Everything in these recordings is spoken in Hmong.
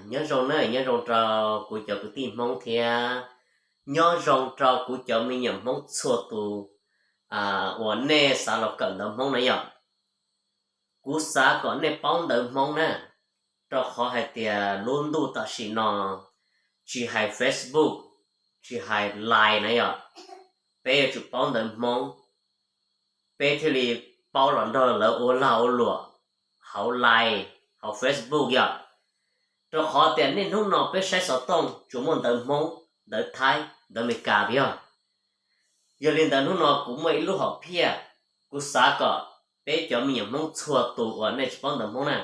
Nyob zoo na, nyob zoo rau kuv cov kwv tij Hmoob thiab nyob zoo rau kuv cov me nyuam Hmoob txhua tus uas nej xav los kawm ntawv Hmoob na yom. Kuv xav kom nej paub ntawv Hmoob na, rau qhov hais tias lub ntuj tam sim no tsis hais Facebook, tsis hais Line na yom, peb yuav tsum paub ntawv Hmoob, peb thiaj li paub los nrog lawv ua lag ua luam hauv Line, hauv Facebook yom. Rau qhov tias niaj hnub no peb saib xov tooj tsuas muaj ntawv Hmoob, ntawv Thaib, ntawv Amelikas yog. Yog li ntawd hnub no kuv muaj ib lub hom phiaj, kuv xav kom peb cov me nyuam Hmoob txhua tus uas nej tsis paub ntawv Hmoob na,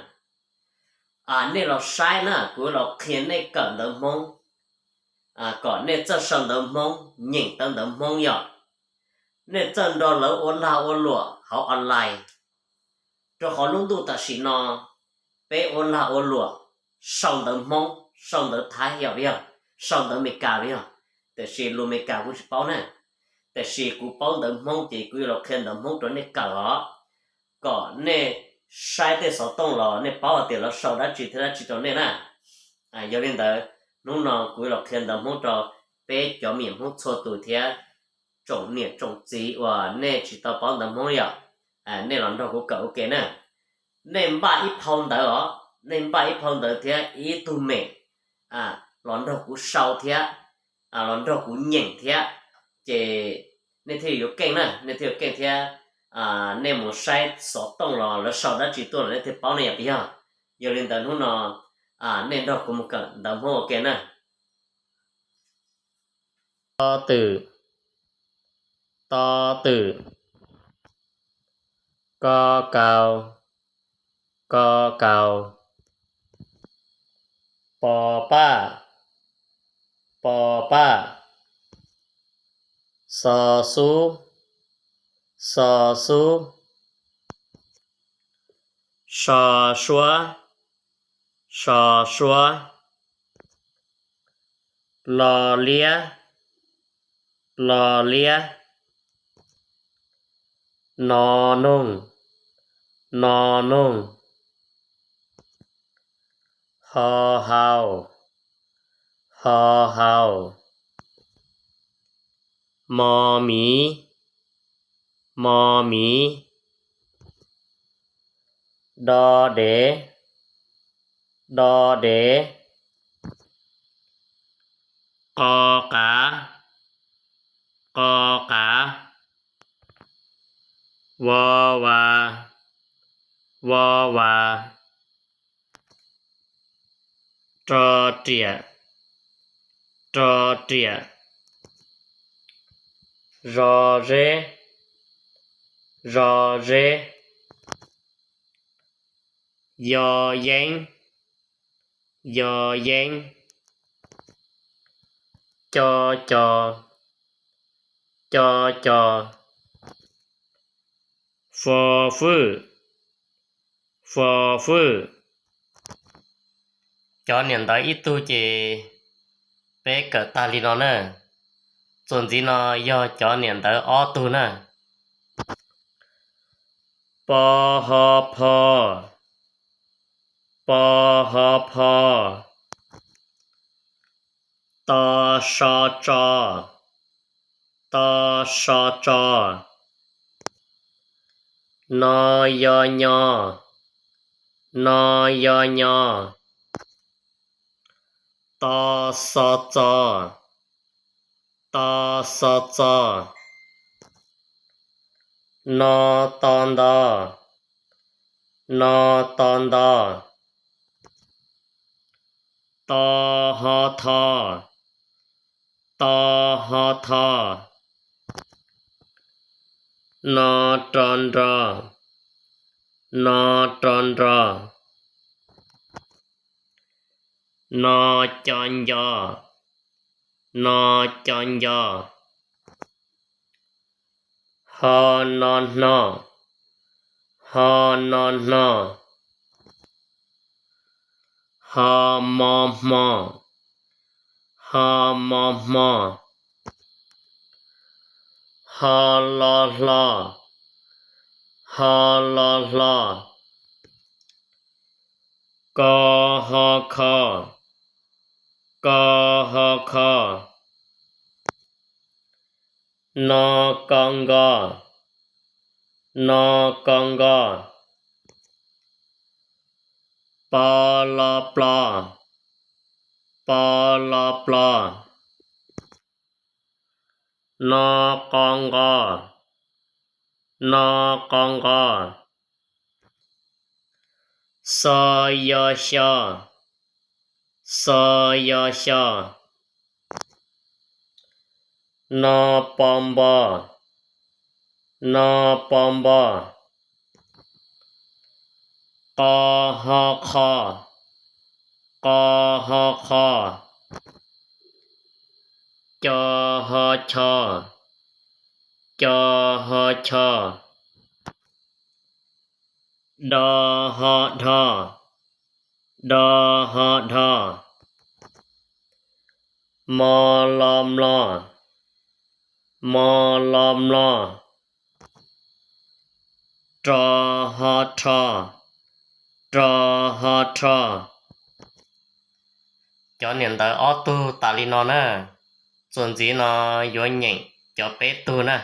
nej los saib na, kuv los qhia nej kawm ntawv Hmoob, kom nej txawj sau ntawv Hmoob, nyeem tau ntawv Hmoob yom. Nej txawj nrog lawv ua lag ua luam hauv online, rau qhov lub ntuj tam sim no peb ua lag ua luam sau ntawv Hmoob, sau ntawv Thaib yom, yog sau ntawv Amelikas yog, tiam sis lus Amelikas kuv tsis paub na. Tiam sis kuv paub ntawv Hmoob ces kuv yuav los qhia ntawv Hmoob rau nej kawm os, kom nej saib tej xov tooj los nej paub hais tias lawv sau dab tsi thiab dab tsi rau nej na. Yog li ntawd, hnub no kuv yuav los qhia ntawv Hmoob rau peb cov me nyuam Hmoob txhua tus thiab tsoom niam tsoom txiv uas nej tsis tau paub ntawv Hmoob yom, nej los nrog kuv kawm ua ke na. Nej npaj ib phau ntawv os, nej npaj ib phau ntawv thiab ib tug mem los nrog kuv sau thiab los nrog kuv nyeem thiab, ces nej thiaj yuav keej na, nej thiaj yuav keej thiab. Nej mus saib xov tooj los lawv sau dab tsi tuaj los nej thiaj paub ne yom, yog. Yog li ntawd hnub no nej nrog kuv mus kawm ntawv Hmoob ua ke na. To twm, to twm. Ko kaus, ko kaus. Po paj, po paj. Xo xub, xo xub. So suab, so suab. Lo liab, lo liab. No noog, no noog. Ho haus, ho haus. Mo miv, mo miv. Do dev, do dev. Qo qav, qo qav. Vo vas, vo vas. Ro riam, ro riam. Zo zeb, zo zeb. Yo yeeb, yo yeeb. Co co, co co. Fo fwj, fo fwj. Cov niam ntawv ib tug ces peb kawm tag li no na. Txuas ntxiv no yog cov niam ntawv ob tug na. Po ho pho, po ho pho. To so tso, to so tso. No yo nyo, no yo nyo. To xo txo, to xo txo. No to nto, no to nto. To ho tho, to ho tho. No ro nro, no ro nro. No co nco, no co nco. Ho no hno, ho no hno. Ho mo hmo, ho mo hmo. Ho lo hlo, ho lo hlo. Ko ho kho, ko ho kho. No ko nko, no ko nko. Po lo plo, po lo plo. No qo nqo, no qo nqo. Xo yo xyo, xo yo xyo. No po npo, no po npo. Qo ho qho, qo ho qho. Co ho co, co ho co. Do ho dho, do ho dho. Mo lo mlo, mo lo mlo. Ro ho rho, ro ho rho. Cov niam ntawv ob tug tas li no na, txuas ntxiv no yuav nyeem cov peb tug na.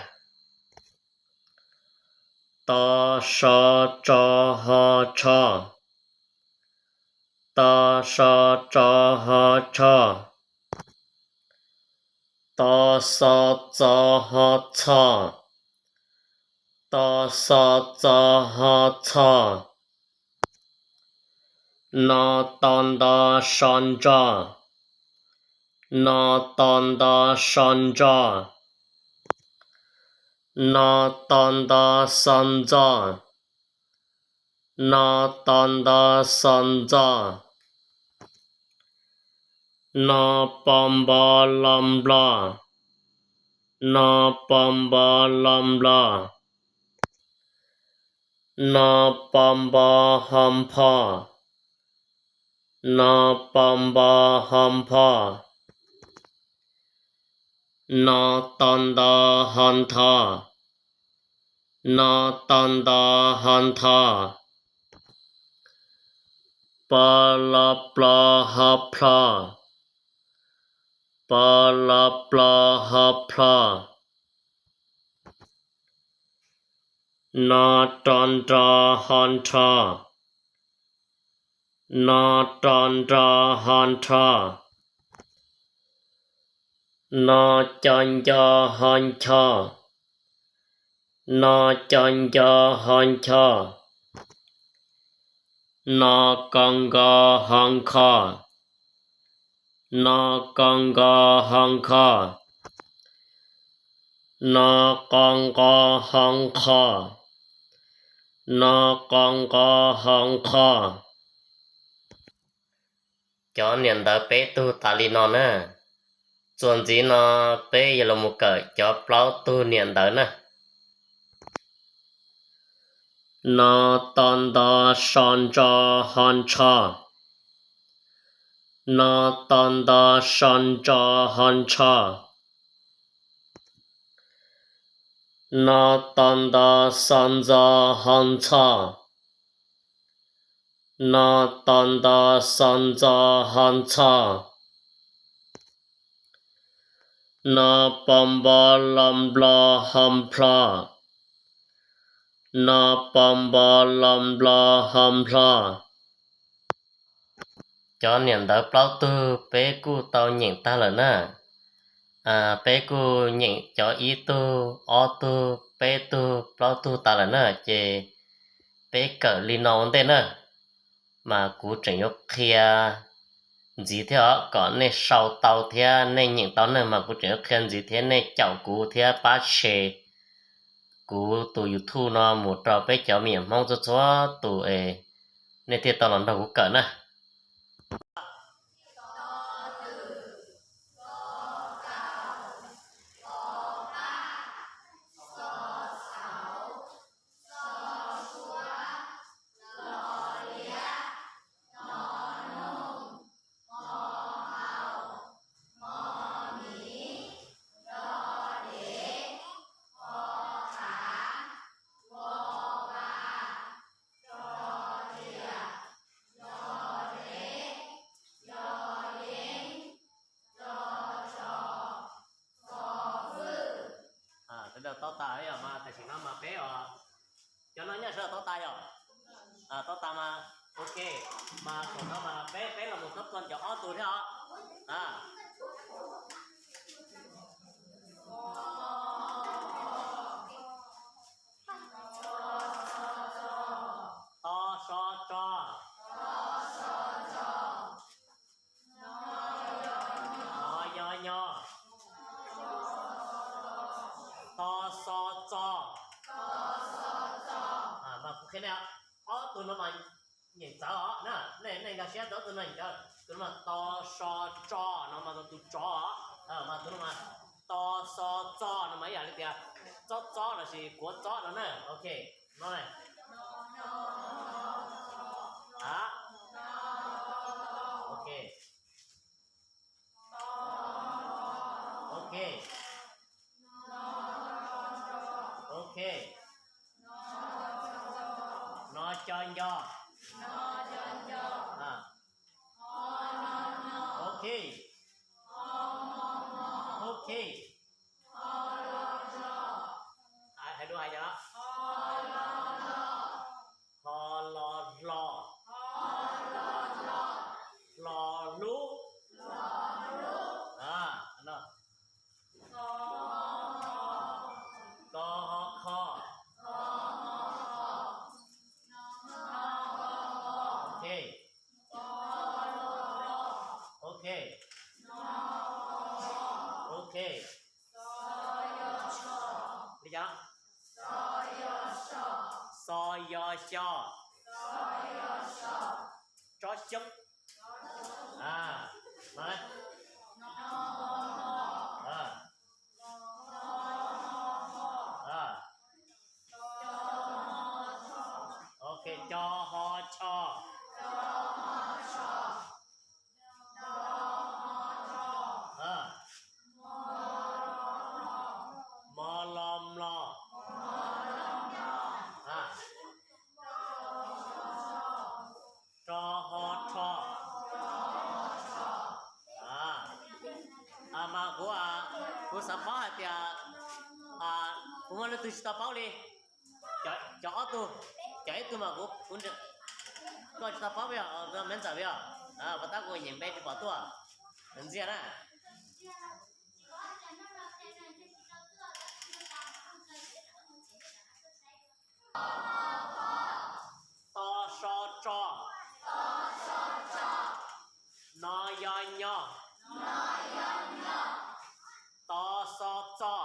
To so tso ho tsho, to so tso ho tsho. To xo txo ho txho, to xo txo ho txho. No to nto so ntso, no to nto so ntso. No to nto xo ntxo, no to nto xo ntxo. No po npo lo nplo, no po npo lo nplo. No po npo ho npho, no po npo ho npho. No to nto ho ntho, no to nto ho ntho. Po lo plo ho plho, po lo plo ho plho. No ro nro ho nrho, no ro nro ho nrho. No co nco ho ncho, no co nco ho ncho. No ko nko ho nkho, no ko nko ho nkho. No qo nqo ho nqho, no qo nqo ho nqho. Cov niam ntawv peb tug tas li no na. Txuas ntxiv no peb yuav los mus kawm cov plaub tug niam ntawv na. No to nto so ntso ho ntsho, no to nto so ntso ho ntsho. No to nto xo ntxo ho ntxho, no to nto xo ntxo ho ntxho. No po npo lo nplo ho nplho, no po npo lo nplo ho nplho. Cov niam ntawv plaub tug peb kuj tau nyeem tag lawm na. Peb kuj nyeem cov ib tug, ob tug, peb tug, plaub tug tas lawm na, ces peb kawm li no ua ntej na. Mas kuv tseem yuav qhia ntxiv thiab os, kom nej sau tau thiab nej nyeem tau na, mas kuv tseem yuav qhia ntxiv thiab nej caum kuv thiab pab share kuv tus YouTube no mus rau peb cov me nyuam Hmoob txhua txhua tus es nej thiaj tau los nrog kuv kawm na. Mas thaum no mas peb, peb los mus thoob txog cov ob tug thiab os. To so tso. No yo nyo. To so txo. Mas kuv qhia nej, ob tug no mas nyeem txawv os na, nej nkag siab rau tus no, tus no mas to so tso no mas tus tso, mas tus no mas to so txo no mas ib yam li tias txob txob lossis kuav txob no na. Ok, no na. Ok. Ok. Ok. No co nco. Ok. Ok. Hais dua hais cov ho lo hlo. Hlo hlub. Ko ho kho. Ok. Ok. Ok. Li cas? So yo xyo. Tsob xyoob. No, ok, co ho cho. Mo lo mlo. Tso ho rho. Mas kuv, kuv xav paub hais tias kuv muaj leej twg tsis tau paub li. Cov ob tug, cov ib tug mas kuv, koj tsis tau paub yog me ntxawm yog, pas tab kuv nyeem npe tsis pom tuaj, ntxiag na. To so tso. No yo nyo. To so txo.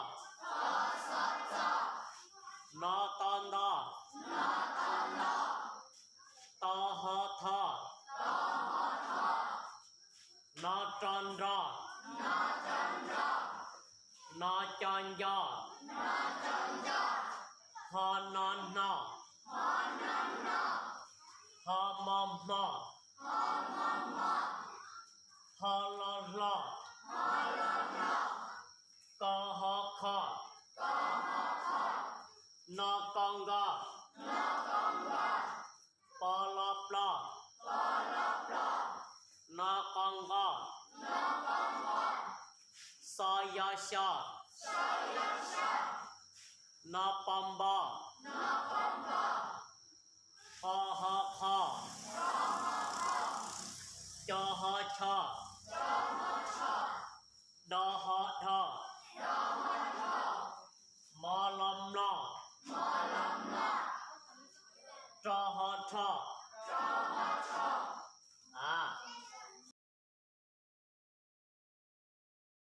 No to nto. To ho tho. No ro nro. No co nco. Ho no hno. Ho mo hmo. Ho lo hlo. Ko ho kho. No ko nko. Po lo plo. No qo nqo. Xo yo xyo. No po npo. Qo ho qho. Co ho cho.